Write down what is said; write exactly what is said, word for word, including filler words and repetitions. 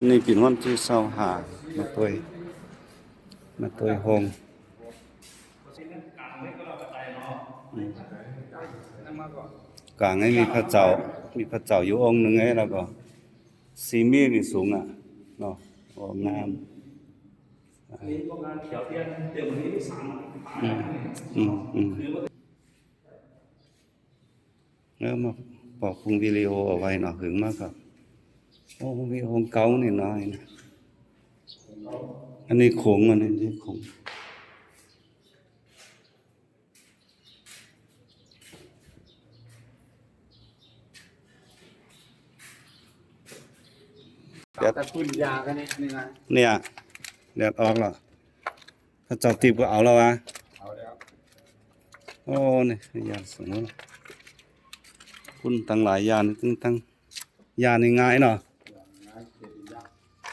นี่เป็นวันที่ซาวห้า มาตวย มาตวยโฮง อืม กลางให้มีพระเจ้า มีพระเจ้าอยู่องค์หนึ่งไง แล้วก็ สีมีนี่สูงอ่ะ เนาะ โอ้ งาม อืม อืม อืม แล้วมาปอกพุงวิดีโอเอาไว้เนาะ หึงมากครับ โอ้ มีของเก่านี่น้อยนะ อันนี้โขง อันนี้โขง แดด แต่ปืนยากันเนี่ย นี่นะ เนี่ย แดดออกแล้ว เขาเจ้าติบก็เอาแล้ววะ เอาแล้ว โอ้ นี่ ยาสูงแล้ว คุณตั้งหลายยานี่ ตั้ง ตั้ง ยานี่ง่ายเนาะ